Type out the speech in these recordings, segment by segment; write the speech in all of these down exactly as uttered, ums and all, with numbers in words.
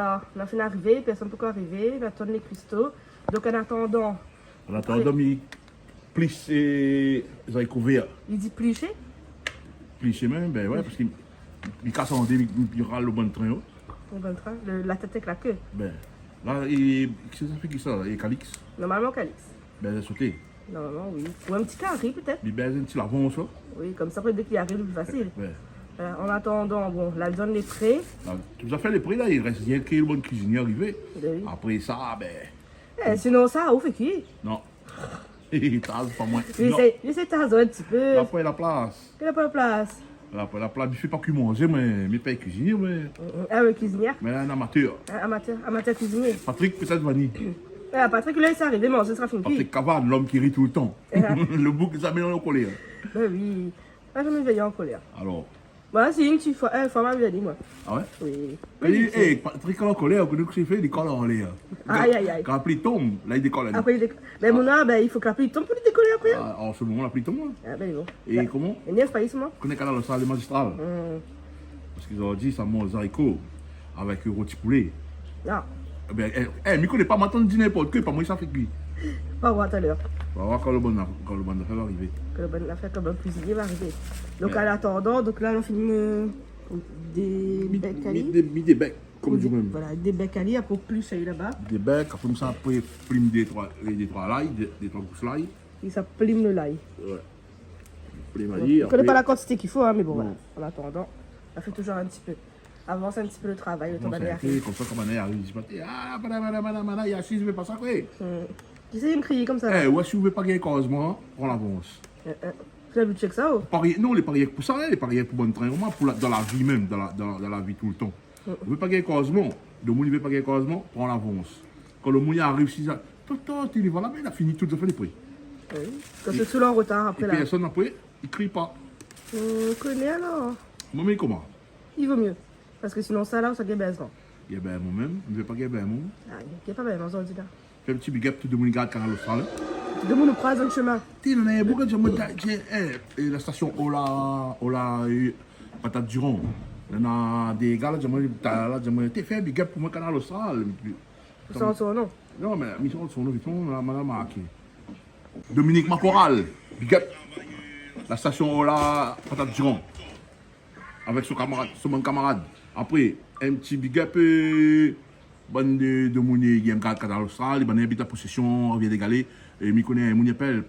Ah, nou la fine arivé, pèrsone pankor arivé, nou atann lé kuisto. Donk, an atandan, an atandan, mi plis, é, zariko vèr. Li di plisé ? Plisé mèm, bin wé, parske li kas an dé, li, li ral lo bann trin, o. Lo bann trin, lo, la tèt èk la ke. Bin, la, é, kisa i fé kisa la ? É Kalix ? Normalman, Kalix. Bin, soté. Normalman, wi. Ou in ti kari, pétèt. Li bèz in ti lavans, la. Wi, konmsa, apré, dèk li ariv, lé pli fasil. Wé. Voilà, an atandan, bon, la viann lé pré. La, tout zafèr lé pré, la, i rès rienk lo bann kuizinié arivé. Bin wi. Apré sa, bin. É, sinon sa, ou fé kui ? Non. Taz, pa moin. Non. Li sé, li sé taz in ti pé. La poin la plas. Kèl la poin la plas ? La poin la plas, mi fé pa kui manzé, moin, mi pa kuizinié, moin. Mm, mm. Ah, wi, kuizinié. Mé in amatèr. In amatèr, amatèr kuizinié. Patrick, pétèt, va ni. Ah, Patrick, la, sa i ariv, manzé sra fine kui. Patrick Cavane, lom ki ri toultan. Ah. Lo boug, zamé an kolèr. Bin wi. Pa zamé vèy an kolèr. Alor. Moin, si, in ti foi, in foi, ma vi ali, moin. Ah wé ? Wi. Mé li, é, Patrick an kolèr, ou koné kosa li fé, li kol anlèr. Ay, ay, ay. Kan la pli i tonm, la, li dékol, la. Apré, li dék-, bin, mon, bin, i fo ke la pli i tonm pou li dékolé apré, in. Ah, an se moman, la pli i tonm, in. Ah, bin, bon. É koman ? Li név pa, li, soman. Koné Kanal Austral, lé mazistral. Mm. Parske zordi, sa manz zariko avèk roti poulé. Ah. Ébin, é, é, mi koné pa, ma tann di ninport ke, pa moin sa fé kui. Pa oir talèr. Pa oir kan lo bann, kan lo bann zafèr va arivé. Kan lo bann zafèr, kan lo bann kuizinié va arivé. Donk, an atandan, donk la, nou fini, eu, dé bèk ali. Mi, mi dé, mi débèk, konm di mèm. Voilà, dé bèk ali, apré plis ali laba. Dé bèk, apré sa, apré plim dé troi, é, dé troi lay, dé, dé troi gous lay. É sa plim lo lay. Wé. Plim ali, apré. Bon, mi koné pa la kantité k'i fo, in, mé bon, voilà. An atandan, sa fé touzour in ti pé. Avans in ti pé lo travay, lo tan d'alé arivé. Konmsa, kan banna i ariv, i di pa, ah, banna, banna, banna, banna, i asiz, i fé pa sa, koi. Hmm. Kisa i kriy konmsa la ? É, wé, si ou vé pa gingn kozman, pran lavans. Eu, eu. Ou lé abitié èk sa, o ? Pa rienk, non, lé pa rienk pou sa, in, lé pa rienk pou bann trin, omoin, pou la, dan la vi mèm, dan la, dan, dan la vi toultan. Mm. Ou vé pa gingn kozman, domoun i vé pa gingn kozman, pran lavans. Kan lo moun i ariv, si sa, tan, tan, té li va la, mé la fini, tout zafèr lé pré. Wi. Kan sé sou lo rotar apré la. É pèrsone apré, i kriy pa. Hmm, koné alor. Moin, mé koman ? I vo mié. Parske sinon, sa la, ou sa gingn bèzman. Gingn bèzman mèm, mi vé pa gingn bèzman. Ah, gingn pa bèzman, zordi la. Fé in ti big up tout domoun i gard Kanal Austral, in. Tout domoun nou kroiz dan shomin. Té, nana in boug la di amoin, té, é, é, la stasion Ola, Ola, é, Patate Durand. Nana dé gars la di amoin, té, la di amoin, té, fé in big up pou moin, Kanal Austral. Ou sa sort son non ? Non, mé mi sort son non, vit fé, la, madam Marqué. Dominique Makoral, big up. La stasion Ola, Patate Durand. Avèk son kamarad, son bann kamarad. Apré, in ti big up, eu, bann de, domoun i yèm Kanal Austral, bann i abit La Possession, Rivière des Galets, é mi koné in moun i apèl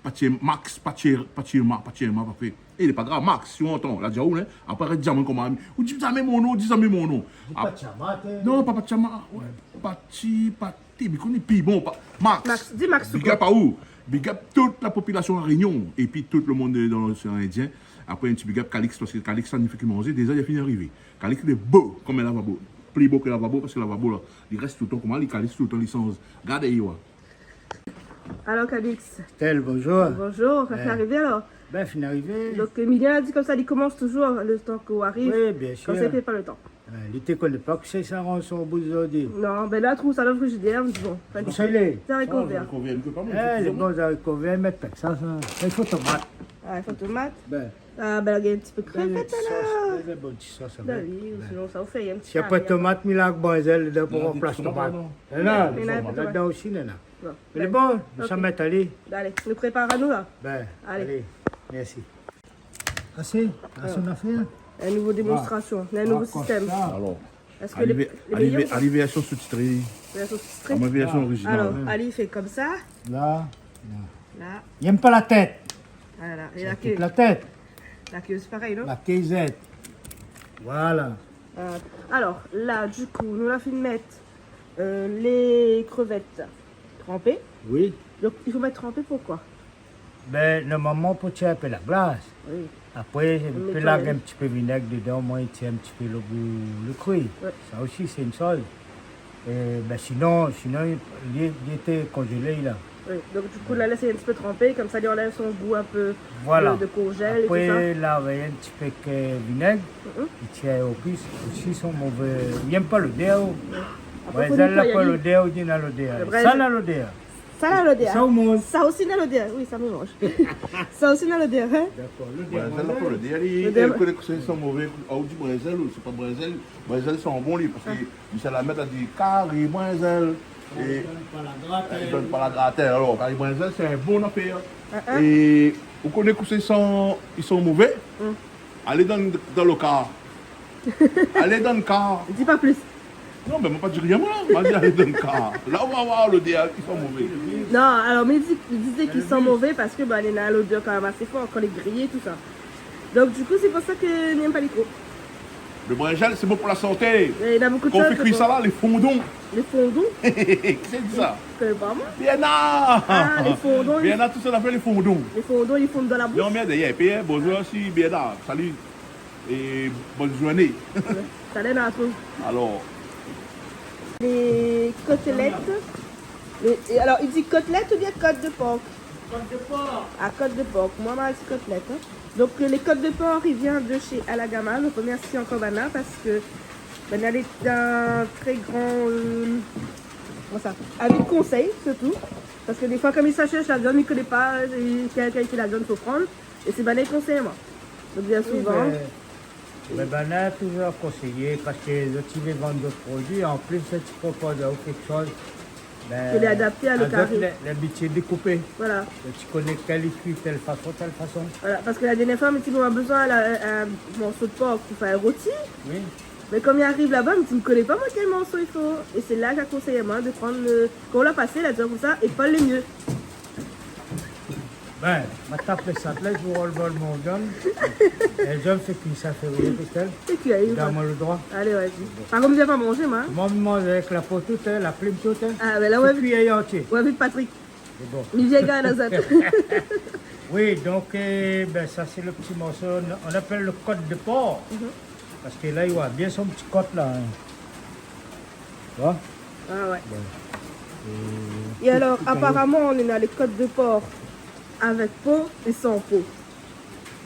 Pathier Max, Pathier, Pathier Ma, Pathier Ma, pa fé. É, lé pa grav, Max, si ou antan, la di aou, in. Apré, arèt di amoin koman, ou di zamé mon non, ou di zamé mon non. Di Pathier Ma, té. Non, pa Pathier Ma, wé, Pathier, Pathier. Té, mi koné pi bon, pa, Max. Max, di Max. Big up aou. Big up tout la popilasion La Rényon, épi tout lo moun de, dan loséan Indien. Apré, in ti big up Calix, parske Calix, sa ni fé ki manzé, déza, li la fini arivé. Calix, lé bo, konm in lavabo. Pli bo ke lavabo, parske lavabo, la, li rès toultan konmsa, li, Calix, toultan, li sanz. Gard ali, wé. Alor, Calix. Tel, bonjour. Bonjour, sa fine arivé, alor ? Bin, fine arivé. Donk, Emilien la di konmsa, li komans touzour lo tan k'ou ariv. Wi, biensir. Konmsa, i pèrd pa lo tan. Eu, li té koné pa kosa sa ranson o bout zordi. Non, bin la, trouv sa dan lo frizidèr, mi di bon. Sa i lé. Zariko vèr. Zariko vèr, mi pé pa mèt. É, lé bon, zariko vèr, mèt pa sa, sa. I fo tomat. Ah, i fo tomat. Bin. Ah, bin, la gingn in ti pé krevèt, la. Bin, in ti sos, in bon ti sos, bin wi, sinon sa ou fé in ti kari. Si na pa tomat, mi la bann zèl dedan pou ranplas tomat. Non, non, non. Néna, néna pa tomat. Ladan osi, néna. Bon. Lé bon, sa mèt ali. Alé, nou prépar anou la. Bin, alé. Alé, mèrsi. Asé, asé, nou la fé in nouvo démonstrasion, in nouvo sistèm. Alor, èske lé, lé méyèr, ali vèrsion sou-titré. Vèrsion sou-titré. Amoin, vèrsion orizinal. Alor, ali fé konmsa. La, la. La. Li yèm pa la tèt. Voilà, é la ke. Tout la tèt. La ke sé parèy, non ? La ke zèt. Voilà. Eu, alor, la, du kou, nou la fine mèt, eu, lé krevèt tranpé. Wi. Donk, i fo mèt tranpé, poukoi ? Bin, normalman, pou tir in pé la glas. Wi. Apré, i pé larg in ti pé vinèg dedan, omoin i tir in ti pé lo gou, lo kri. Wi. Sa osi, sé in shoz. É, bin, sinon, sinon, li, li té konzélé, la. Wi, donk, du kou, la, lès in ti pé tranpé, konmsa, li anlèv son gou in pé de, de konzèl é tousa. Voilà. Apré, la, avèk in ti pé ke vinèg, i tir o plis osi son mové, li yèm pa lodèr, o. Wi. Apré, fo nétoiyé. Wé, sa la, pa lodèr, ou di na lodèr. Sa na lodèr. Sa la lodèr. Sa ou manz. Sa osi na lodèr. Oui, sa mi manz. Sa osi na lodèr, hein. Dakor, lodèr. Brinzèl la, manzèl. Lodèr. Lodèr. Ou koné kosa i san mové, ou di brinzèl, ou sé pa brinzèl. Brinzèl i san bon, li, parske Michel Lamèt la di kari brinzèl. É i donn pa la gratin. Alor, kari brinzèl, sé in bon afèr. Ah, ah. É ou koné kosa i san, i san mové ? Hmm. Alé dan, dan lo kar. Alé dan lo kar. Di pa plis. Non, mé moin la pa di rien, moin. Moin la di alé dan lo kar. La, ou va oir, lodèr i san mové. Non, alor, mé li di, li di i san mové parske, ba, néna lodèr kan mèm asé for, kan lé griyé, tousa. Donk, di kou, sé pou sa ke mi èm pa li tro. Lo brinzèl, sé bon pou la santé. É, néna bonpé de shoz, bon. Kan ou fé kui sa la, lé fondon. Lé fondon ? Kisa i di sa ? Mi koné pa, moin. Bernard ! Ah, lé fondon, Bernard, tout sa la fé lé fondon. Lé fondon, lé fondon dan la boush. Non, mé dayèr, pé, bonzour osi, Bernard. Sali. É bonn zourné. Sali, Marco. Alor. Lé kotlèt. Lé, é alor, i di kotlèt oubien kot de por ? Kot de por. Ah, kot de por. Moin, moin la di kotlèt, hein. Donk, euh, lé kot de por, i vien de shé Alagama. Donk, mi remèrsi ankor banna parske banna lé in trè gran, euh, koman sa, avi de konsèy, sirtou. Parske défoi, kan mi sa shèrsh la viann, mi koné pa, euh, kèl kalité la viann fo prann. É sé banna i konsèy amoin. Donk, bien souvan. Oui, mé Mé banna touzour konséyé, parske zot i vé vann zot produi, an plis, zot i propoz aou kékshoz, bin, ke lé adapté a lo kari. Azot la, labitid dékoupé. Voilà. Zot i koné kèl i kui tèl fason, tèl fason. Voilà, parske la dèrnièr foi, mi di, moin la bezoin la, in, in morso de por pou fé in roti. Oui. Mé kan mi ariv laba, mi di, mi koné pa, moin, kèl morso i fo. É sé la ke la konsèy amoin de prann, euh, kan ou la pasé, la di konmsa, épol lé myé. Bin, ma tap lé sat la, mi rol vol mon viann. É mi fé kui sa, fé rouy tout sèl. Sé kui, oui. Donn amoin lo droi. Alé, vas-y. Par kont, mi vien pa manzé, moin. Moin, mi manz avèk la po tout, hein, la plim tout, hein. Ah, bin la, ouais, kui an antié. Ouais, vit, Patrick. Sé bon. Mi vien gard azot. Oui, donk, euh, bin, sa, sé lo ti morso, on, on apèl lo kot de por. Mhm. Parske la, i voi bien son ti kot la, hein. Tu vois ? Ah ouais. Bon. É, é alor, tout, tout an-o. Aparaman, néna lé kot de por avèk po é san po.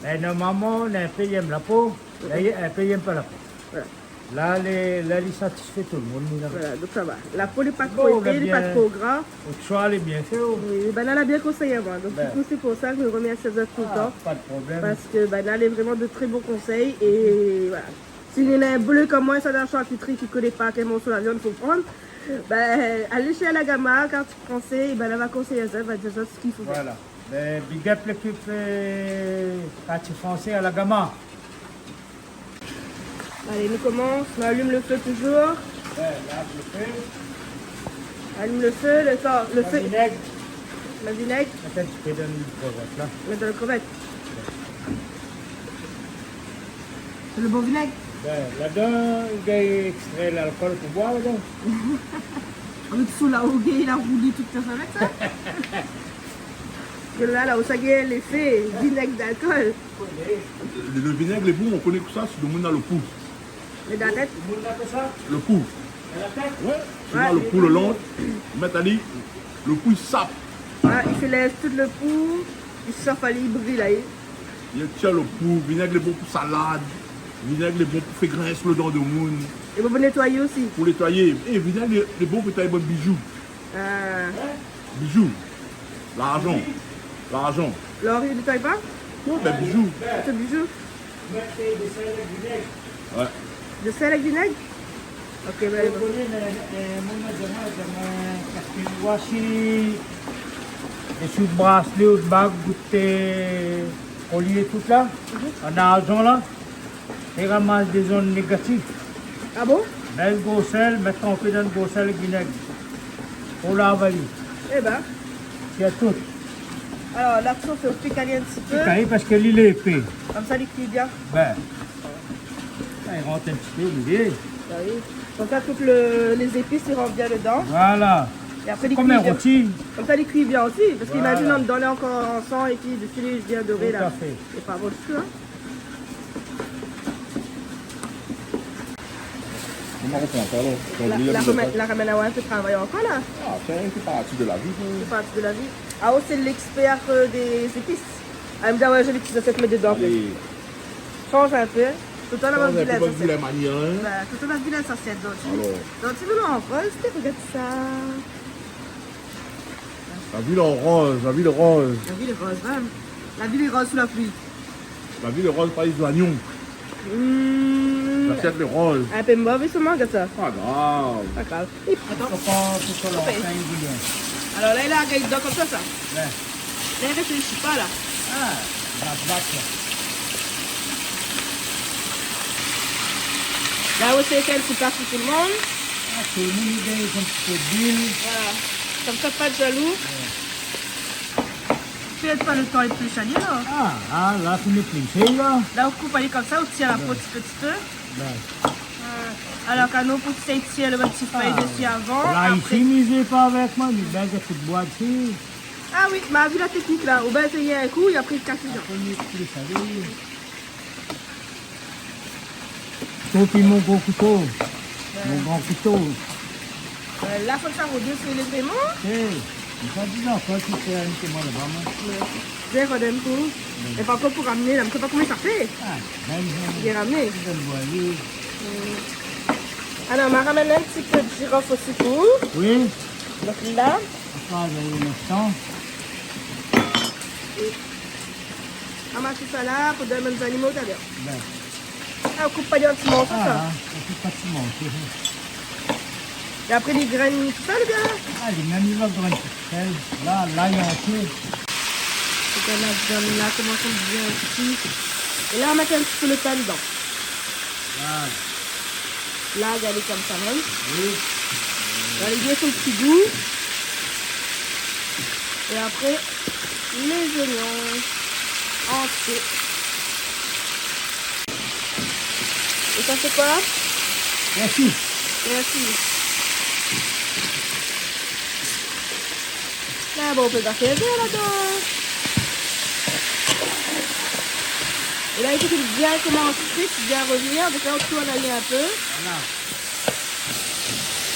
Bin, normalman, néna inpé i èm la po, néna inpé i èm pa la po. Voilà. La, lé, la, li satisfé tout lo moun, li, la. Voilà, donk sa va. La po lé pa tro épé, lé pa tro gra. Bon, lé bien. Lo shoi lé bien fé, oh. Oui, banna la bien konsèy amoin. Donk, du kou, sé pou sa ke mi remèrsi azot toultan. Ah, pa de problèm. Parske banna lé vréman de trè bon konsèy é voilà. Si néna in blé kom moin, sa dan la sharkitri, ki koné pa kèl morso la viann fo prann, bin, alé shé Alagama, kartié fransé, é bin, la va konsèy azot, va dir azot sak i fo fé. Voilà. Bin, big up lékip, euh, kartié fransé Alagama. Alé, nou komans, nou alim lo fé touzour. Ouais, la, lo fé. Alim lo fé, lo tan, lo fé. La vinèg. La vinèg. Atann, ou pé mèt dan lo krevèt la. Mèt dan lo krevèt. Sé lo bon vinèg ? Bin, ladan, i gingn ékstrè lalkol pou boir ladan. Avèk sa la, ou gingn la roulé tout sa avèk sa. Parske la, la, ou sa gingn lé fé vinèg d'alkol. Lo, lo vinèg lé bon, ou koné kosa, si lo moun na lo pou. Mé dan la tèt. Lo pou. Dan la tèt ? Ouais, si ou na lo pou, lo lang, mèt ali, lo pou i sap. Ah, i fé lèv tout lo pou, i sof ali, i bril ali. I tir lo pou, vinèg lé bon pou salad, vinèg lé bon pou fé grins lo dan demoun. É bon pou nétoiyé osi. Pou nétoiyé. É vinèg lé, lé bon pou nétoiyé bann bijou. Ah. Bijou. Larzan. Larzan. Lor i nétoiy pa ? Non, bin, bijou. Sé bijou. Ouais. De sèl avèk vinèg ? Ok, bin, bon. Ou koné, mé, mé, moun la di amoin, di amoin, parske ou oi, si lé sou braslé ou bag, gout, euh, kolié tout la, an arzan la, i ramas dé zond négatif. Ah bon ? Mèt gro sèl, mèt tranpé dan gro sèl èk vinèg. Pou lav ali. Eh bin. Sé tout. Alor, la, ou fé pik ali in ti pé. Pik ali parske li lé épé. Komsa, li kui bien. Bin. La, i rant in ti pé, li lé. Ba oui. Komsa, tout lo, lé zépis, i rant bien dedan. Voilà. É apré, li kui bien. Sé kom in roti. Komsa, li kui bien osi, parske imazine, andan, lé ankor an san, épi dési, li lé bien doré, la. Tout à fait. Lé pa bon ditou, hein. Koman ou pran sa, la ? La, la, la, ramèn amoin in pé travay ankor, la. Ah, sé, sé parti de la vi, sa. Sé parti de la vi. Ah, ou sé lèkspèr, euh, dé zépis. Ah, mi di, ah ouais, mi mèt sèt dedan. Alé. Sanz in pé. Toultan la mèm vilin sasièt. Sanz in pé, vilin manièr, hein. Bin, toultan la mèm vilin sasièt, donk. Alor. Donk, si nou, nou, an fran, rogard sa. La vi lé roz, la vi lé roz. La vi lé roz, hein. La vi lé roz sou la pli. La vi lé roz, pa lé zoignon. Hmm. Zasièt lé roz. In pé mové solman, gard sa. Pa grav. Pa grav. Fo pa ke sa lé lontan, i vien. Alor la, li la gingn dan konmsa, sa. Ouais. La, li réfléshi pa, la. Ah, la bat, la. La, ou sé fé in ti plas pou tout le monde. Ah, tout le monde i gingn in ti pé d'luil. Voilà. Konmsa, pa de jalou. Ouais. Pèrd pa le tan é éplésh ali, la. Ah, ah, la, fo éplésh, la. La, ou koup ali konmsa, ou tir la po ti pé, ti pé. Ouais. Alor ke nou, pou tir le ti fèy dési avan, la, apré isi, mi zoué pa avèk moin, mi bèz in kou d'boi dési. Ah oui, ma vi la teknik, la. Ou bèz in kou, é apré, i kas lé jan. Apré, mi éplésh ali. Topi mon gro kouto. Ouais. Mon gran kouto. Euh, la, fo sa rodé, sé lé vréman. Eh, mi sa di ankor, si sé in témoin laba, moin. Ouais. Bien, rodé in kou. Ouais. É par kont, pou ramné, la, mi koné pa koman sa i fé. Ah, ben, bien ramné. Bien voyé. Hmm. Alor, ma ramèn in ti pé de jirof osi pou ou. Oui. Donk la. Atann, in instan. Ramas sa la pou donn bann zanimo talèr. Ben. Ah, ou koup pa an ti morso, sa ? Ah, ou koup pa ti morso. É apré, li grène tousèl, oubien ? Ah, li mèm, li va grène tousèl. La, la, li lé antié. Donk la, la viann la komans bien kui. É la, ou mèt in ti pé le tin dedan. Voilà. La, gard ali konmsa mèm. Oui. Alé, bien son ti gou. É apré, lé zoignon antié. É sa, sé koi ? Pèrsi. Pèrsi. La, bon, ou pé pasé in vèr ladan. É la, i fo ke bien komans frit, bien rovnir. Donk la, ou tourn ali in pé. Voilà.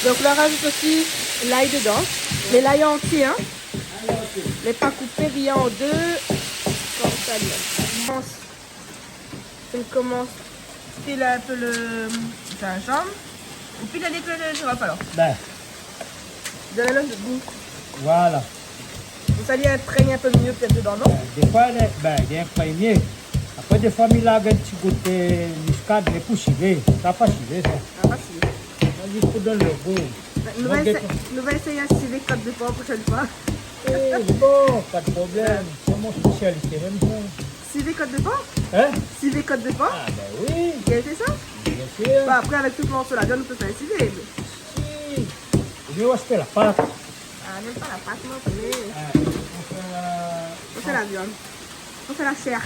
Donk la, ou razout osi lay dedan. Mé lay antié, hein. Lay antié. Mé pa koupé, rien an dé. Konmsa, li komans Ou komans pil in pé le zinzanm. Ou pil ali èk le jirof, alor. Ben. Donn in ot gou. Voilà. Pou sa, li inprègn in pé myé pétèt dedan, non ? Ben, défoi, li, ben, li inprègn myé. Apré, défoi, mi larg in ti gou de miskad, mé pou sivé. Sa pa sivé, sa. Sa pa sivé. Sa, zis pou donn le gou. Ben, nou va éséy, nou va éséy in sivé kot de por proshèn foi. Eh, bon, pa de problèm. Sé mon spésialité, mèm sa. Sivé kot de por ? Hein ? Sivé kot de por ? Ah, ben oui. Ou la fé sa ? Bien sûr. Bon, apré, avèk tout morso la viann, ou pé fé in sivé, mé... Si. Oubien, ou ashèt la pat. Ah, mi èm pa la pat, moin, mé... Ah, ou fé la... Ou fé la viann. Ou fé la shèr.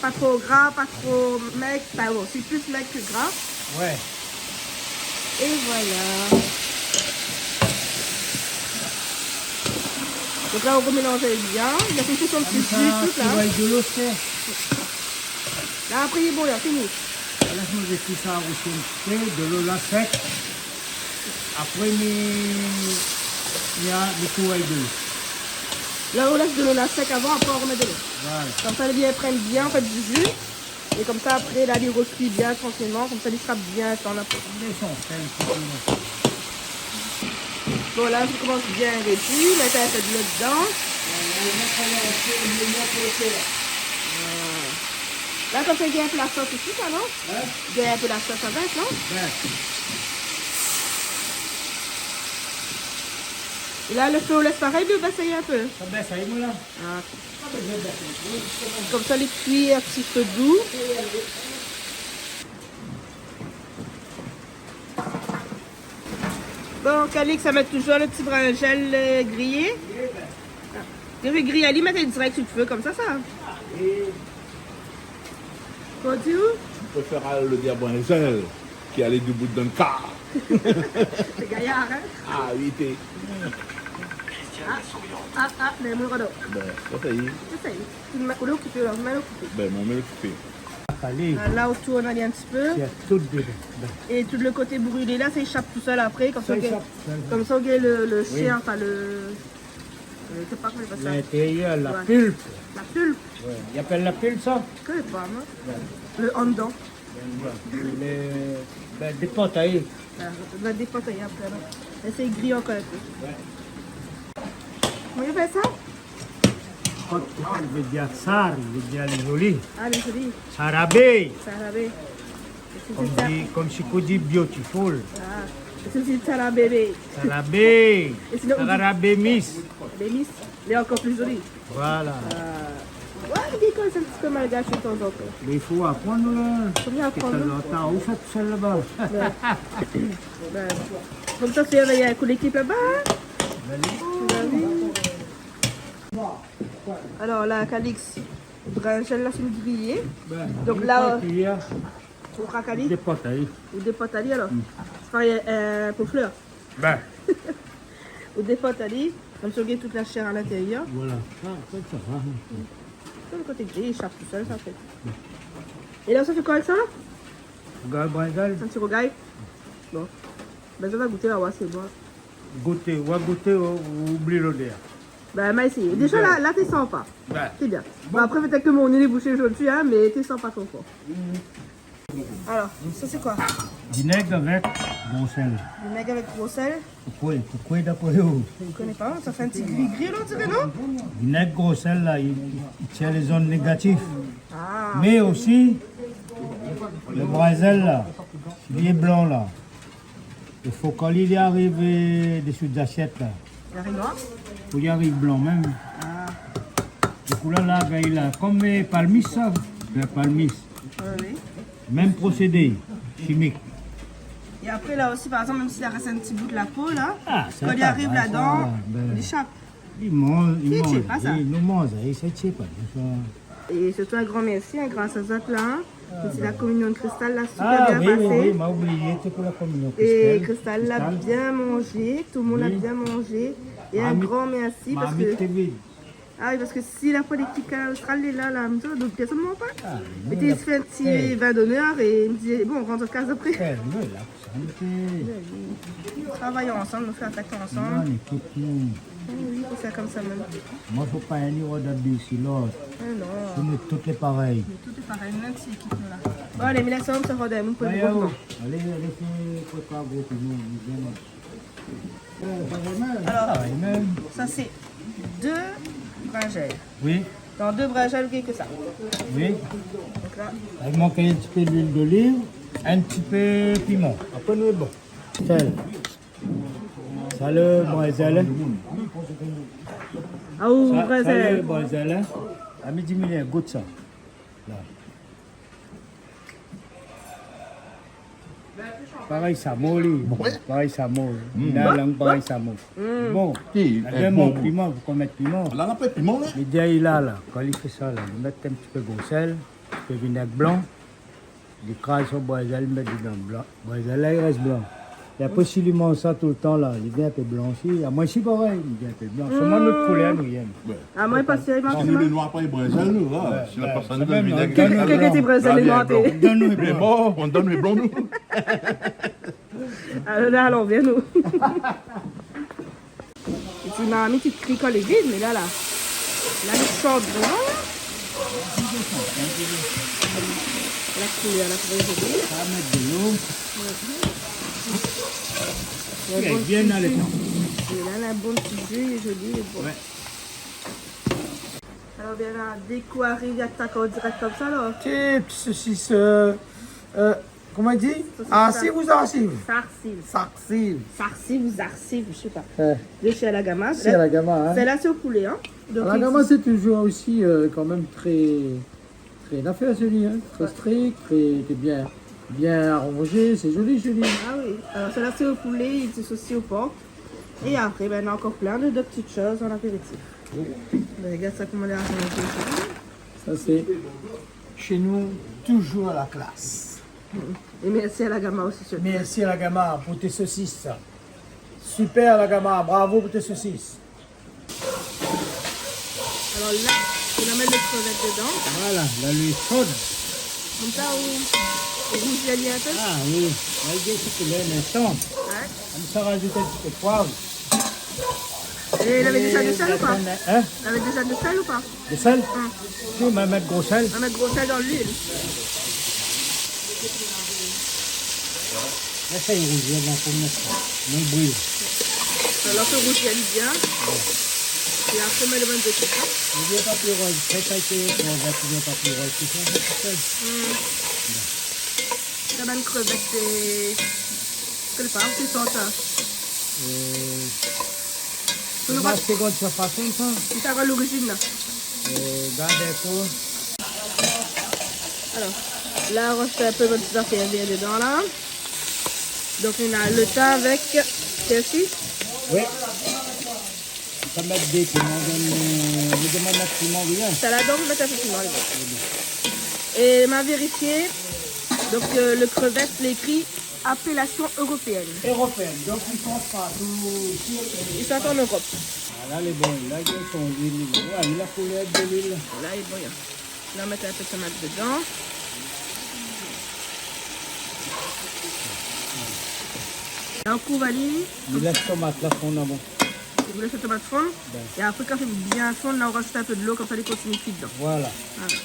Pa tro gra, pa tro mèg. Enfin, bon, sé plis mèg ke gra. Ouais. É voilà. Donk la, ou romélanz bien. Li la fé son ti ji, tout la. Konmsa, ti vèy de lo, sé... La, apré, li lé bon, la, fini. La, mi lès sa rousi in ti pé, de lo la sèk. Apré, mi, mi a, mi kouvèr de lo. La, ou lès de lo la sèk avan, apré, ou romèt de lo. Voilà. Konmsa, li vien pran bien, an fèt, du ji. É konmsa, apré, la, li rokui bien, trankilman. Konmsa, li sra bien tann apré. Lès son sèl, sé tou. Bon, la, sa i komans bien rédui. Mèt in pé de lo dedan. Voilà, mèt in pé de lo dedan. Voilà. La, konmsa, i gingn in pé la sos osi, sa, non ? Hein ? Gingn in pé la sos avèk, non ? Ouais. É la, le fé, ou lès parèy, oubien ou bès in pé ? Sa bès, sa i mou la. Ah. Sa bès, sa bès. Konmsa, li kui in ti pé dou. Bon, Calix, sa mèt touzour le ti brinzèl, euh, griyé. Li fé griy ali, mèt dirèk su le fé, konmsa, sa. Koman i di ou ? Mi préfèr alé le dir brinzèl ki alé dibout dan le kar. Sé gayar, hein ? Ah, oui, té. Ah, ah, ah, mé mon rado. Ben, sa, sa i lé. Sa, sa i lé. Ou lé okipé, la, ou lé okipé. Ben, moin, mi lé okipé. Alé. Ah, la, ou tourn ali in ti pé. Sé tout dedan. Ben. É tout le koté brilé, la, sa i éshap tousèl apré, konmsa, sa i éshap tousèl. Konmsa, ou gingn le, le shèr, enfin, le, euh, mi koné pa koman i apèl sa. L'intérieur, la pulpe. Ouais. La pulpe. Ouais. I apèl la pulpe, sa ? Mi koné pa, moin. Ouais. Le andan. Ben, ouais. Le, ben, dépan tayé. Ah, nou va dépan tayé apré, alor. Éséy griy ankor in pé. Ouais. Koman i apèl sa? Kot, i vé dir sar, i vé dir lé zoli. Ah, lé zoli. Sarabé. Sarabé. Lé sosis sa. Konm di, konm Chico di beautiful. Ah, lé sosis sarabé. Sarabé. É sinon, ou di sarabé mis. Sarabé mis. Lé ankor pli zoli. Voilà. Euh, ouais, i di kan sa in ti pé malgash tanzantan. Mé i fo aprann, la. Fo bien aprann. Ou fé tousèl laba. Ouais. Ben, konmsa, sé avèk, euh, tout lékip laba, hein ? Ben oui. Ben oui. Alor la, Calix, brinzèl la fine griyé. Ben, donk la, euh, ou krak ali ? Dépot ali. Ou dépot ali, alor. Mm. Sé parèy, euh, pou flèr. Ben. Ou dépot ali, konmsa ou gingn tout la shèr a lintérièr. Voilà. Ah, sa, sa va. Sa, lo koté gri, i éshap tousèl, sa, an fèt. Mm. É la, sa fé koi avèk sa, la ? Rougay brinzèl. In ti rougay. Bon. Ben, sa va gouté, la, ouais, sé bon. Gouté, ouais, gouté, ou, ou oubli lodèr. Ben, ma éséyé. Déza, la, la, té san pa. Ouais. Sé bien. Bon. Bon, apré, pétèt ke mon né lé boushé zordi, hein, mé té san pa tro for. Mm. Alor, sa sé koi ? Vinèg avèk gro sèl. Vinèg avèk gro sèl. Poukosa, poukosa, d'apré ou ? Mi koné pa, sa fé in ti gri-gri, la, ou diré, non ? Vinèg gro sèl, la, i, i, i tir lé zond négatif. Ah. Mé osi, lo brinzèl, la, li lé blan, la. I fo kan li, li ariv, euh, désou de lasièt, la. Li ariv noir ? Fo li ariv blan mèm. Ah. Di kou la, la, ben, li la, konm, euh, palmis, sa. Ben, palmis. Ouais, oui. Mèm prosédé shimik. É apré, la osi, par égzanp, mèm si la rès in ti bout la po, la, ah, sa, kan li ariv ladan, sa, ben, li éshap. Li manz, li manz, li, nou manz, é sa i tié pa, nou, sa. É sirtou in gran mèrsi, hein, gras a zot la, hein. Ah, ben. Sé la kominyon Kristal, la, super bien pasé. Ah, oui, oui, oui, ma oublié, sé pou la kominyon Kristal. É Kristal la bien manzé, tout lo moun la bien manzé. Oui. É in gran mèrsi, parske, ah oui, parske si la politik, euh, Austral lé la, la, mèm sa, donk pèrsone i manz pa. Ah, mé té fé in ti vin d'onèr é mi di, bon, rant an kaz apré. Eh, nou la, sa, nou té travay ansanm, nou fé atak ansanm. Non, lékip, nou. Oui, oui, sé konmsa mèm. Moin, fo pa inn i rod abi si lot. Eh non. Si nou tout lé parèy. Nou tout lé parèy, mèm si lékip nou la. Bon, alé, mi lès aou, sa rod, moun pou... Ouais, nou, oh. Alé, alé, fé prépar gro pou nou, nou vien. Alor, ah, é mèm sa sé dé brinzèl. Oui. Dan dé brinzèl, ou gingn ke sa. Oui. Donk la, i mank in ti pé luil doliv, in ti pé piman. Apré, nou lé bon. Sèl. Sa lo brinzèl, hein. Ah, ou sa, sa brinzèl. Lo brinzèl, hein. A midi, mi gout sa. La. Parèy samo, li. Bon. Parèy samo. Mm. La lang parèy samo. Mm. Bon. Si, na dé mank piman, fo pa mèt piman. La, na pa piman, la. Li di, la, la, kan li fé sa, la, li mèt in ti pé gro sèl, in ti pé vinèg blan, li kraz son brinzèl, li mèt dedan blan. Brinzèl la, li rès blan. É apré, si li manz sa toultan, la, li vien in pé blanshi. Amoin osi parèy, li vien in pé blan. Solman nout koulèr nou yèm. Ouais. Amoin pa si, non, nou lé noir, pa brinzèl, nou, la. Ouais, si la, ouais, pa sa, sa nou mèm, donn vinèg. Kèl, kèl koté brinzèl lé noir, té ? Donn nou lé blan. Mé bon, nou donn lé blan, nou. Alor la, alor, vien, nou. É ti marmit i kri kan lé vid, mé la, la, la, lé sho, vréman. La koulèr, la koulèr lé zoli. Sa va mèt dolo. Ouais, bien alé. Mé la, la, bon ti ji, lé zoli, lé bon. Ouais. Alor, bien la, dé kou ariv, i atak an dirèk konmsa, la. Ti, ti sosis, euh, euh, Koman i di ? Sosis. Arsiv ou zarsiv ? Sarsiv. Sarsiv. Sarsiv ou zarsiv, mi koné pa. Ouais. De shé Alagama. Shé Alagama, hein. Sèl-la, sé o poulé, hein. Donk, Alagama, sé touzour osi, euh, kan mèm trè, trè nafèr, sé li, hein. Trè strik, trè, trè bien, bien aranzé, sé zoli, zoli. Ah oui. Alor, sèl-la, sé o poulé, i di sosis o por. É apré, ben, na ankor plin de, de ti shoz an apéritif. Oui. Ben, gard sa, koman lé aranzé, zoli. Sa, sé shé nou, touzour a la klas. É mèrsi Alagama osi, sirtou. Mèrsi Alagama pou té sosis, sa. Super Alagama, bravo pou té sosis. Alor la, ou la mèt lo krevèt dedan. Voilà, la, luil sho. Konmsa, ou, ou rouzi ali in pé. Ah oui, la, li gingn ti koulèr, mé atann. Ouais. Konmsa, razout in ti pé poiv. É lavé déza de sèl ou pa ? Hein ? Lavé déza de sèl ou pa ? De sèl ? Hmm. Si, ma mèt gro sèl. Ma mèt gro sèl dan luil. La, sa i rouzi, la, pou mèt sa. Non, bril. Alor, fé rouzi ali bien. Ouais. La, sé mèt lo bann zépis, in. Oubien papié roz, fé kalité krevèt, oubien papié roz, tousa, sé tousél. Hmm. Sa bann krevèt, sé, koné pa, sé sort, in. Euh, sé la seconde surface, sa. Sé sa, lorizine, la. Euh, gard in kou. Alor, la, nou rès in pé bann ti zafèr vèr dedan, la. Donk, nou na lo tin avèk pèrsi. Oui. Sa mèt dé piman, donn, euh, mi demann mèt piman, rien. Sa la, donk, mèt in pé piman, oui. É ma vérifié, donk, euh, lo krevèt, lé ékri apellation européenne. Européenne, donk i sort partou isi, euh, i sort an Europe. Voilà, lé bon, la, i gingn son luil, li. Ouais, li la koulèr de luil. La, lé bon, la. La, mèt in pé tomat dedan. La, nou kouv ali. Mi lès tomat la fonn avan. Ou lès tomat fonn. Bin. É apré, kan li fine bien fonn, la, nou razout in pé dolo, konmsa, li kontinié kui dedan. Voilà. Voilà.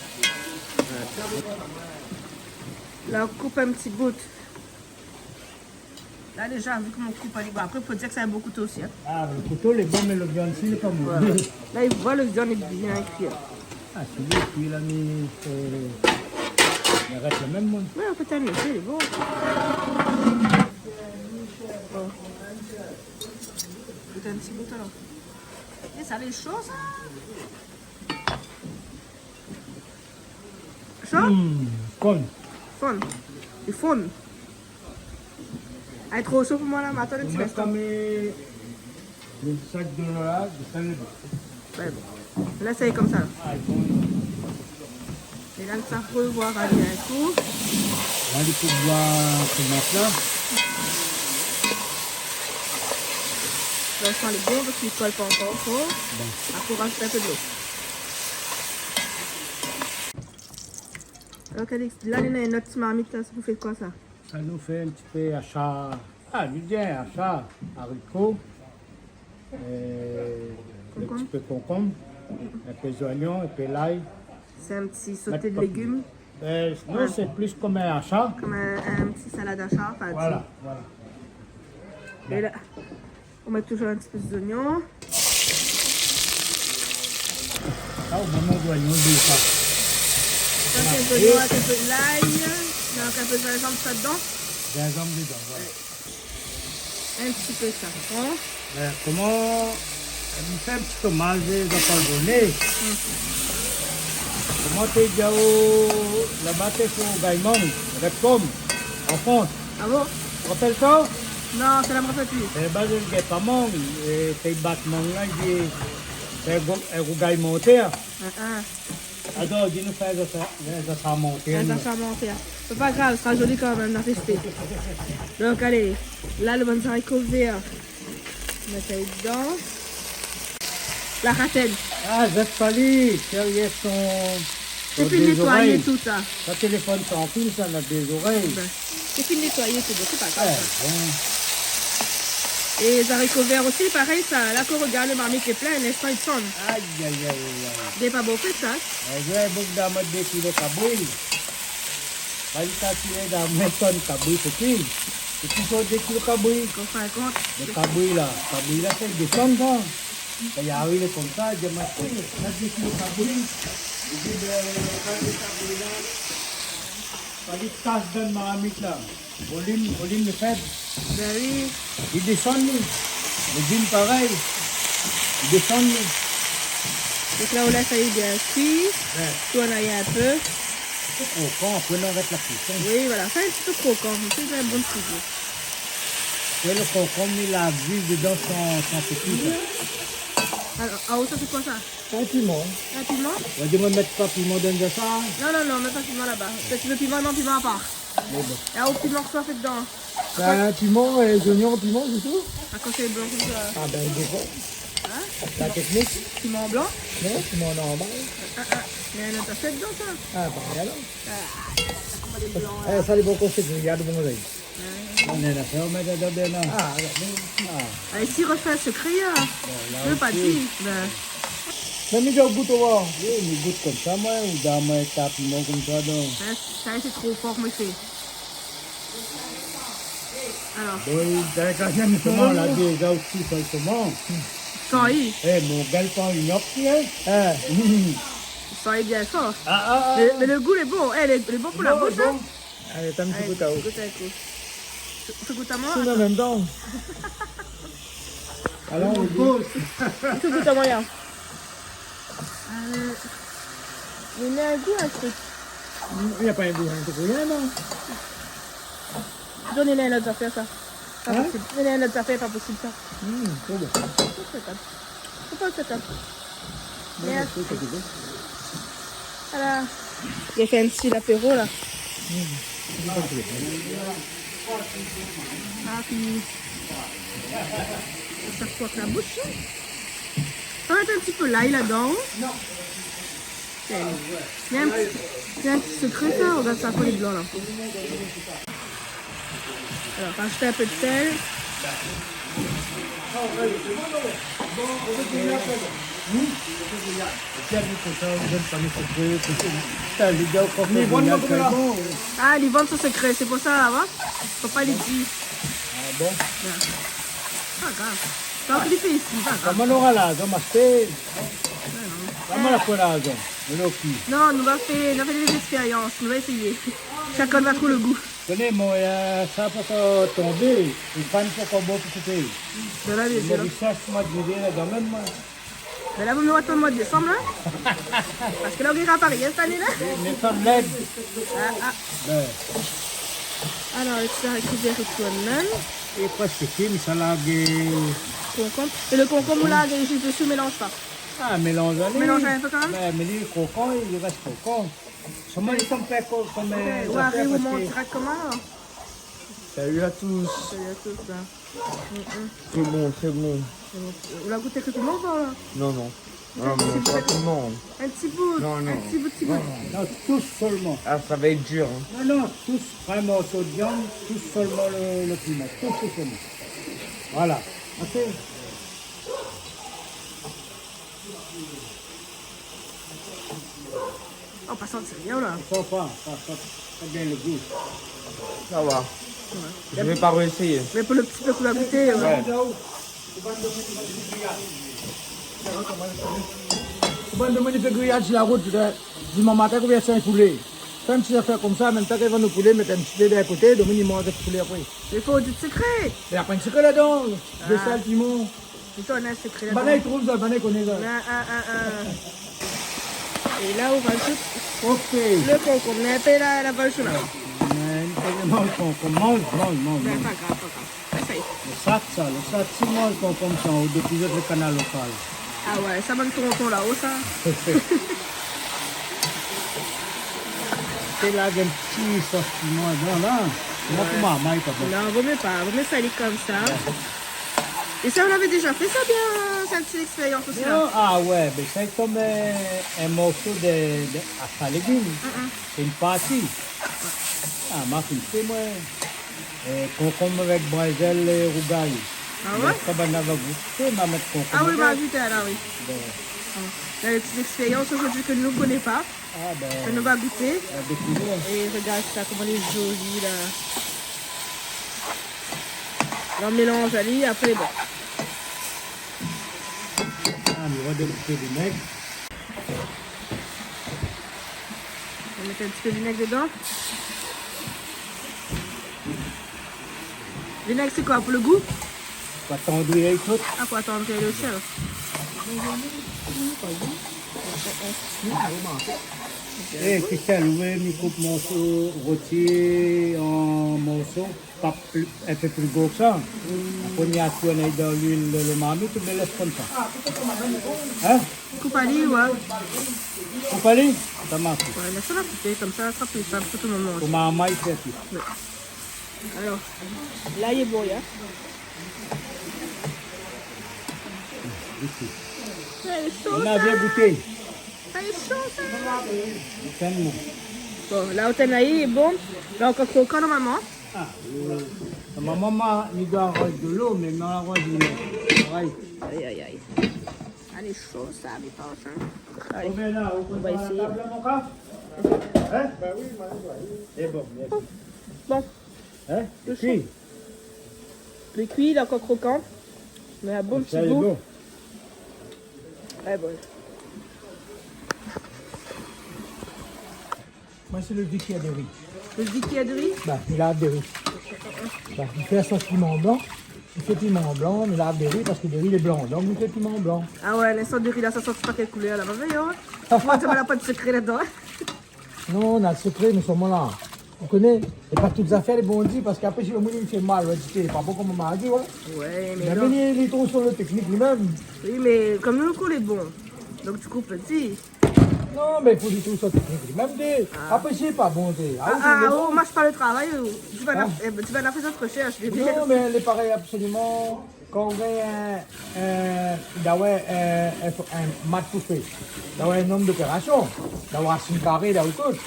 La, nou koup in ti bout. La, déza, vi koman ou koup ali, bon, apré, fo dir ke sa, in bon kouto osi, in. Ah, lo kouto lé bon, mé lo viann isi lé pa bon. Ouais, ouais. La, i voi lo viann lé bien kui. Ah, sé bien kui la, mé, euh, i rès lo mèm, moin. Ouais, an fèt, lé bon. Bon. Gout in ti bout, alor. É sa lé sho, sa. Sho ? Hmm, fonn. Fonn. Li fonn. Lé tro sho pou moin la, mé atann in ti linstan. Moin, konm, euh, lo sak dolo la, mi fé lo bon. Ouais, bon. La, sa lé konmsa. Ah, lé bon. É la, sa pou voir ali in kou. La, li pou voir tomat la. La, sa lé bon, parske li kol pa ankor tro. Bon. Apré, ou razout in pé dolo. Alor, Calix, la, nou na in not ti marmit la, sé pou fé koi, sa ? Sa nou fé in ti pé ashar. Ah, nou di ashar, zariko, euh, in ti pé konkonm, in pé zoignon, in pé lay. Sé in ti soté de légim. Euh, non, sé plis konm in ashar. Konm in, in ti salad ashar, anfin. Voilà, voilà. É la, ou mèt touzour in ti pé zoignon. Sa, ou mèt zoignon, ou di sa. Sa, sé zoignon avèk in pé lay, donk in pé zinzanm, sa dedan. Zinzanm dedan, voilà. Ouais. In ti pé safran. Bin, koman, mi fé in ti omaz, euh, Jean-Paul Bonnet. Hmm. Koman té di aou, laba té fé rougay mang, avèk pom, an Frans. Ah bon ? Ou rapèl sa ? Non, sa la, mi rapèl pi. É bin, mi gingn pa mang, é té i bat mang la, i di, fé gro-, in rougay mantèr. Ah, ah. Atann, di nou fé in zafèr, in zafèr mantèr, non ? In zafèr mantèr. Mé pa grav, sra zoli kanmèm, na rèspé. Donk, alé, la, lo bann zariko vèr. Mèt ali dedan. La ratèn. Ah, zèt pa li, sérié, son, son dé zorèy. Sé fine nétoiyé tout sa. Sa téléfone san fil, sa, na dé zorèy. Bin, sé fine nétoiyé tout, donk sé pa grav, sa. Ouais, bon. É zariko vèr osi, parèy, sa. La, kan ou rogard lo marmit lé plin, linstan li désann. Ay, ay, ay, ay, ay. Lé pa bon fé sa. Eh, ouais, bon, dan mèt dé kilo kabri. Ba li kalkilé dan mèt tonn kabri, sé ki ? Sé ki sort dé kilo kabri ? Kan ou fé in kont. Lo kabri la, kabri la, sa i désann sa. Kan i ariv konmsa, i di, mé, na dé kilo kabri. I di, bin, kan dé kabri la, fo li kas dan marmit la. Volim, volim lé fèb. Bin oui. Li désann, li. Légim parèy. Li désann, li. Donk la, ou lès ali bien kui. Ouais. Tourn ali in pé. Sé krokan, apré, nou arèt la kuison. Oui, voilà. Fé in ti pé krokan, konmsa li fé in bon ti gou. Apré, lo krokan, li la vi dedan san, san péti, sa. Alor, ah, sa, sé koi, sa ? Sé in piman. In piman ? Ou la di amoin mèt pa piman dan sa. Non, non, non, mèt pa piman laba. Sé lo piman, non, piman apar. Mé bon. É o piman, kosa ou fé dedan ? Sa, in piman, é zoignon, piman, sé tou ? Ah, kan sé blan konmsa. Ah, bin, i dépan. Hein ? La teknik. Piman blan ? Non, piman normal. Ah, ah. Mé néna pa sa dedan, sa. Ah, bin, alor. Ah, koman lé blan, la. Eh, sa lé bon koté griyad, bon, la. Non, non, non, fé, ou mèt dedan, dedan. Ah, alor, bon. Ah. Ah, isi, i rofé sekré, in. Bon, la osi. Mi vé pa dir, bin. Mé mi gout, oir. Oui, mi gout konmsa, moin, ou dan moin, ta piman konmsa, donk. Bin, sa, sé tro for, mésyé. Alor. Bon, dan lé kazièm, koman, la, déza osi, fé koman ? Sa i. Eh, mon gars, pa in op, hein. Ah. Mm. Sa i lé bien for. Ah, ah, ah. Mé, mé le gou lé bon. Eh, lé, lé bon pou la boush, hein. Bon. Alé, atann, ti gout aou. Gout in kou. Ti, ti gout amoin, atann. Tout an mèm tan. Alon, on gout. Ti gout amoin, hein. Euh, mé néna in gou, in trik. Na pa in gou, in trik, rien, non. Donn amoin in lot zafèr, sa. Pa posib. Hein ? Donn amoin in lot zafèr, pa posib, sa. Hmm, tro bon. Fo pa, fo pa. Mèrsi. Voilà. Mi fé in ti lapéro, la. Hmm. Ah, pi sa fé kui la boush, hein. Sa va èt in ti pé lay ladan, hein. Tiens. Néna in ti, néna in ti sekré, sa. Regard sa, koman lé blan, la. Alor, rajout in pé de sèl. Ah, li vann son sekré, sé pou sa, la, wa. Fo pa li di. Ah bon ? Ouais. Pa grav. Tank li fé isi, pa grav. Koman nou nora larzan, ma sèr ? Ouais, non. Koman la pran larzan ? Mé non, pi. Non, nou va fé, nou va fé dé zékspérians, nou va éséyé. Shakinn va trouv le gou. Koné, mon, euh, sa pankor tonbé, é pa pankor bon pou kouté. Voilà, bien sir. Mo risèrsh, moin, di la, kan mèm, moin. Mé la, vo mié atann moi de désanm, la. Parske la, nou gingn pa rien sèt ané, la. Mé, mé kan lèd. Ah, ah. Ben. Alor, sa rékipèr tout mèm. É prèsk fini, sa la, euh, konkonm. É le konkonm, ou la, zis desi, mélanz pa. Ah, mélanz ali. Mélanz in pé kan mèm. Ben, mé li lé krokan, li rès krokan. Solman li sanm pa tro konm, euh, ouais, ou zafèr ariv, ou manz dirèkteman, alor. Salut à tous. Salut à tous, hein. Mm, mm. Très bon, très bon. Ou la gouté kèk morso, la ? Non, non. Non, non, pa tout le monde. In ti bout, in ti bout, ti bout. Non, non. Non, tous seulement. Ah, ça va être dur, hein. Non, non, tous, in morso de viann, tous seulement le, le piment. Tous, tous seulement. Voilà. Assez. Oh, pa santi rien, la. Sa va, sa, sa, sa bien le gou. Ça va. Ouais. Je vais pas réessayer. Mé pou le ti pé k'ou la gouté, ouais. Ouais. Bann domoun i fé griyad si la rout, euh, dimansh matin, kouvèr san poulé. Fé in ti zafèr konmsa, mèm tan ke vann nout poulé, mèt in ti pé dèrièr koté, domoun i manz avèk poulé apré. Mé fo di sekré. Mé la pa in sekré ladan. Ah. De sèl, piman. Ou néna in sekré ladan. Banna i trouv sa, banna i koné sa. Ah, ah, ah, ah. É la, ou rajout le konkonm. Ok. Néna in pé la, la valsh la. Mé, mé, manz konkonm, manz, manz, manz, manz. Ben, pa grav, pa grav. Éséy. Le sat, sa, le sat, si manz konkonm sa, ou dopi zot le kanal lokal. Ah ouais, sa bann tonton la-o, sa. Sé la, in ti sos piman ladan, la. Moin, pou marmay, pa pou. Non, vo mié pa, vo mié sa, li lé konmsa. Ouais. É sa, ou lavé déza fé sa, bien, sa, ti ékspérians osi, la ? Non, ah ouais, ben sa, konm, euh, in morso de, de, a sa légim. Mm, mm. Sé in parti. Ah, ma fine fé, moin. Euh, konkonm avèk brinzèl é rougay. Ah ouais ? Mé kan banna va gouté, ma mèt konkonm. Ah oui, ma azout, la, oui. Ben. Ah. La, lé ti ékspérians zordi ke nou koné pa. Ah ben, nou va gouté. A dékouvèr. É regard sa, koman lé zoli, la. La, mélanz ali, apré, bon. Ah, nou va dégouté vinèg. Nou mèt in ti pé vinèg dedan. Vinèg, sé koi, pou le gou ? Pou atandri ali tout. Ah, pou atandri le sèl. Eh, Christelle, ou vé mi koup morso, roti an morso, pa pli, in pé pli gro ke sa. Apré, mi atourn ali dan luil le, le marmit, ou bien lès konmsa. Hein ? Koup ali, ouais. Koup ali ? Sa marsh. Ouais, lès ali koupé konmsa, sa sra pli sinp pou tout le moun manz. Pou marmay, sé tout. Ouais. Alor, la, lé bon, ya. Isi. Lé sho, sa. Nou la bien gouté. Lé sho, sa. Bon, la, ou tann ali, lé bon. La, ankor krokan, normalman. Ah, euh, normalman, ma, mi doi aroz dolo, mé ma aroz dolo. Parèy. Ay, ay, ay. Lé sho, sa, mi pans, hein. Alé. Konbien la, ou pé pa la tab la, mon gars ? Hein ? Ben oui, ma, oui. Sé bon, mèrsi. Bon. Hein ? Lé kui. Lé kui, lé ankor krokan. Mé in bon ti gou. Sa, lé bon. Ouais, bon. Moin, sé le vicaire de ri. Le vicaire de ri ? Ba, li lav de ri. Ba, li fé sos piman blan. Li fé piman blan, li lav de ri parske de ri lé blan. Donk, li fé piman blan. Ah ouais, lé sos de ri la, sa sort pa kèl koulèr la, va vèy, hein. Moin, tu vois, la pa de sekré ladan, hein. Non, na sekré, mé solman la. Ou koné, é pa tout zafèr lé bon di, parske apré, si le moun i fé mal, ouais, di, lé pa bon konm ma di, ouais. Ouais, mé mé non. Li, li trouv sur le teknik li mèm. Oui, mé konm nou, le kou lé bon. Donk, tu coupes petit. Non, mé fo li trouv sur le teknik li mèm, di. Ah. Apré, si lé pa bon, di. Ah, ah, ou, ou marsh pa le travay, ou, tu vas la, eh ben, tu vas la fé zot roshèrsh, bébé. Non, mé lé parèy absoliman. Kan ou gingn in, in, d'avoir in, in, in mat pou fé, d'avoir in nonm d'opérasion, d'avoir sin karé, d'avoir tout.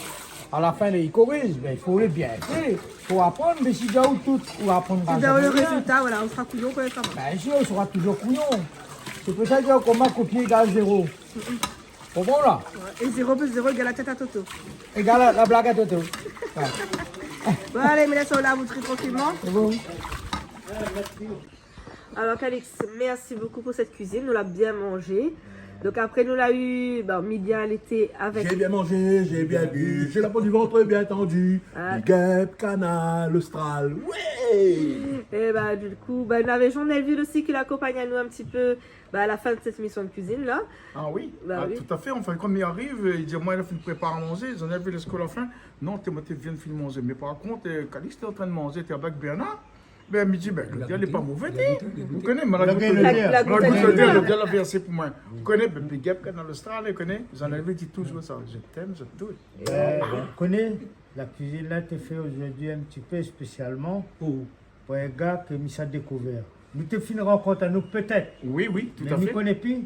A la fin, li koriz, bin, i fo lé bien fé. Fo aprann, mé si ou tout, ou aprann pa. Si ou done le rézilta, voilà, ou sra kouyon kan mèm. Bin, si, ou sra touzour kouyon. Sé pou sa ke koman kopié égal zéro. Konpran la ? Ouais, é zéro plus zéro égal la tèt a Toto. Égal la, la blag a Toto. Ouais. Bon, alé, mé lès aou la, ou tré trankilman. Sé bon. Alors, Calix, merci beaucoup pour cette cuisine. Nou la bien manzé. Donk apré, nou la u, bin, Midia, lété avèk... J'ai bien mangé, j'ai bien bu, j'ai la peau du ventre bien tendue. Ah. Big up, Kanal Austral. Ouais ! É bin, du kou, bin, nou lavé Jean-Elvil osi ki la akonpagn anou in ti pé, bin, a la fin de sèt émision de kuizine la. Ah oui ? Ba oui. Ah, tout à fait. Anfin, kan mi ariv, euh, li di amoin, li la fine prépar manzé. Jean-Elvil, èske ou la fin ? Non, té, moin té vien fine manzé. Mé par kont, euh, Calix té antrin manzé, té avèk Bernard. Bin, mi di, bin, lo gars lé pa mové, té. Ou koné, malgré tout, lo gars la vèrsé pou moin. Ou koné, bin, big up Kanal Austral, ou koné, Jean-Elvil di touzour sa, je t'aime, je tout. Bin, ou koné, la kuizine la té fé zordi in ti pé spésialman pou, pou in gars ke mi sa dékouvèr. Nou té fine rankont anou pétèt. Oui, oui, tout à fait. Mé mi koné pi.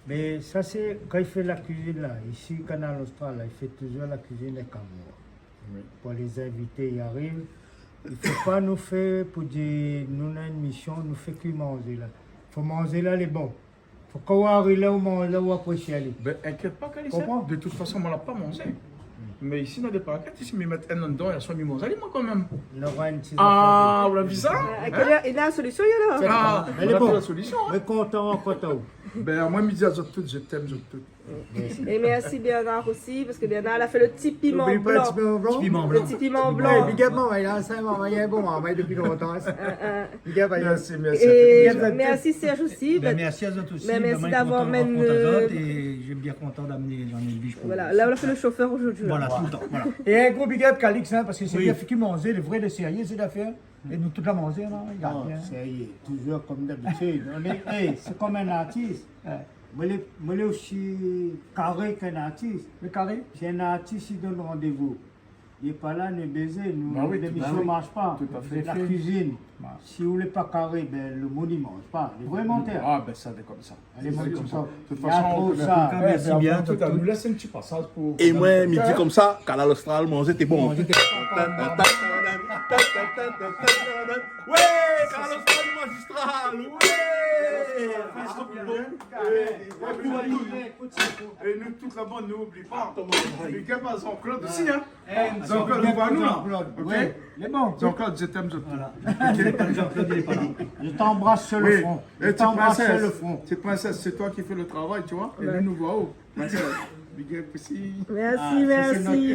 Mé sa, sé kan i fé la kuizine la, isi, Kanal Austral la, i fé touzour la kuizine avèk amour. Oui. Pou lé zinvité i ariv, i fo pa nou fé pou di nou néna in émision, nou fé kui manzé la. Fo manzé la lé bon. Fo kan ou ariv la, ou manz la, ou aprésié ali. Bin, inkièt pa, Kalissa. Konpran ? De tout fason, moin la pa manzé. Mé isi, na dé pankèt isi, mi mèt in an dedan, é aswar mi manz ali, moin, kan mèm. Nora in ti zafèr. Ah, ou la vi sa ? Euh, à quelle heure ? Il a la solution, il y a là. Ah, moin la trouv la solision, hein. Mé kontan, kontan. Bin, moin, mi di azot tout, je t'aime, zot tout. É mèrsi Bernard osi, parske Bernard la fé le ti piman blan. Oubli pa le ti piman blan. Ti piman blan. Ouais, big up, momon, la, sa, momon, lé bon, momon, dopi lontan, sa. Hein, hein. Big up, mèrsi, mèrsi. É mèrsi Serge osi. Bin, mèrsi azot osi. Bin, mèrsi d'avoir amenn, euh, é mi lé bien kontan d'amenn Jean-Elvil pou... Voilà, la, ou la fé le shofèr zordi, la. Voilà, toultan, voilà. É in gro big up Calix, hein, parske sé bien fé kui manzé, le vré, le sérié, sé d'afèr. É nou tout la manzé, non ? Lé bien. Non, sérié, touzour konm d'abitid. Nou lé, é, sé konm in artis. Ouais. Moin lé, moin lé osi karé k'in artis. Lé karé ? Si in artis i donn randévou, li lé pa la, nou bézé, nou, lémision i marsh pa. Tout à fait. La kuizine. Ouais. Si ou lé pa karé, bin, le moun i manz pa. Lé vré, mon pèr. Ah, bin, sa, sé konmsa. Alé, moin, konmsa. De tout fason, nou lès in ti pasaz pou... É moin, mi di konmsa, Kanal Austral, manzé té bon. Manzé té bon. Ouais, Kanal Austral, magistral, ouais. É nou tout la bann, nou oubli pa. Big up à Jean-Claude osi, hein. Jean-Claude, nou voi anou la. OK ? Jean-Claude, je t'aime, je t'aime. Voilà. Jean-Claude, il est pas là. Je t'embrasse sur le front. Oui. Je t'embrasse sur le front. Petite princesse, c'est toi qui fais le travail, tu vois. Et nous, nous voyons. Princesse, big up aussi. Merci, merci.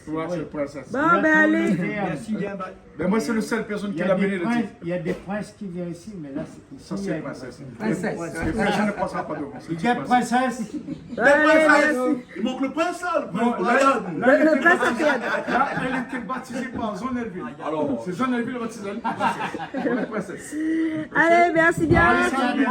Ouais, c'est princesse. Bon, ben, allez. Merci bien. Ben, moi, c'est le seul personne qui l'a mené le titre. Il y a des princes qui viennent ici, mais là, c'est... Ça, c'est princesse. Princesse. Et princesse ne passera pas devant. Big up, princesse. Allez, merci. Il manque le prince, là, le prince Brian. Le, le prince Brian. Là, elle était baptisée par Jean-Elvil. Alors, c'est Jean-Elvil le baptisé. La princesse. Allez, merci bien. Allez, salut.